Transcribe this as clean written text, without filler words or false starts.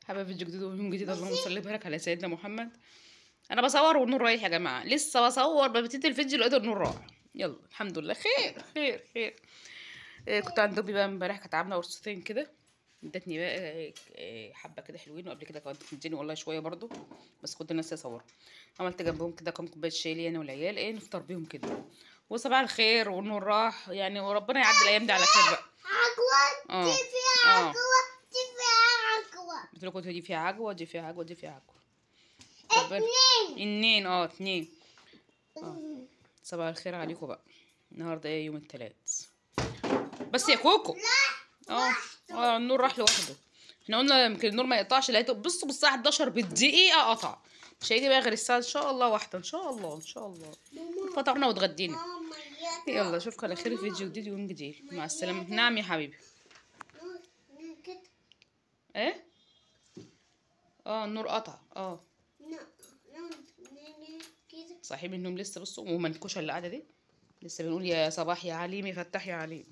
حابة فيديو جديد ويوم جديد. اللهم صل وبارك على سيدنا محمد. انا بصور والنور رايح يا جماعة، لسه بصور ببتدي الفيديو لقيت النور راح. يلا الحمد لله، خير خير خير. كنت عند امي بقى امبارح، كانت عامله قرصتين كده، ادتني بقى حبه كده حلوين، وقبل كده كانت بتديني والله شوية برضو، بس كنت ناسيه اصور. عملت جنبهم كده كام كوباية شاي لي انا والعيال، ايه نفطر بيهم كده. وصباح الخير والنور راح يعني، وربنا يعدي الايام دي على خير بقى. عجوة دي فيها عجوة، دي فيها عجوة. قلت لكم دي فيها عجوة، دي فيها عجوة، دي فيها عجوة. اتنين. اتنين، اتنين. صباح الخير عليكم بقى. النهارده ايه؟ يوم التلات. بس يا كوكو. لا. النور راح لوحده. احنا قلنا يمكن النور ما يقطعش، لقيته بصوا بالساعة 11 بالدقيقة قطع. مش هيجي بقى غير الساعة ان شاء الله 1 ان شاء الله، ان شاء الله. فطرنا واتغدينا. يلا اشوفكم على خير في فيديو جديد ويوم جديد. مع السلامة. نعم يا حبيبي. ايه؟ النور قطع. صاحي من النوم لسه، بصوا ومنكوشه اللي قاعدة دي لسه بنقول يا صباح يا عليم يا فتاح يا عليم.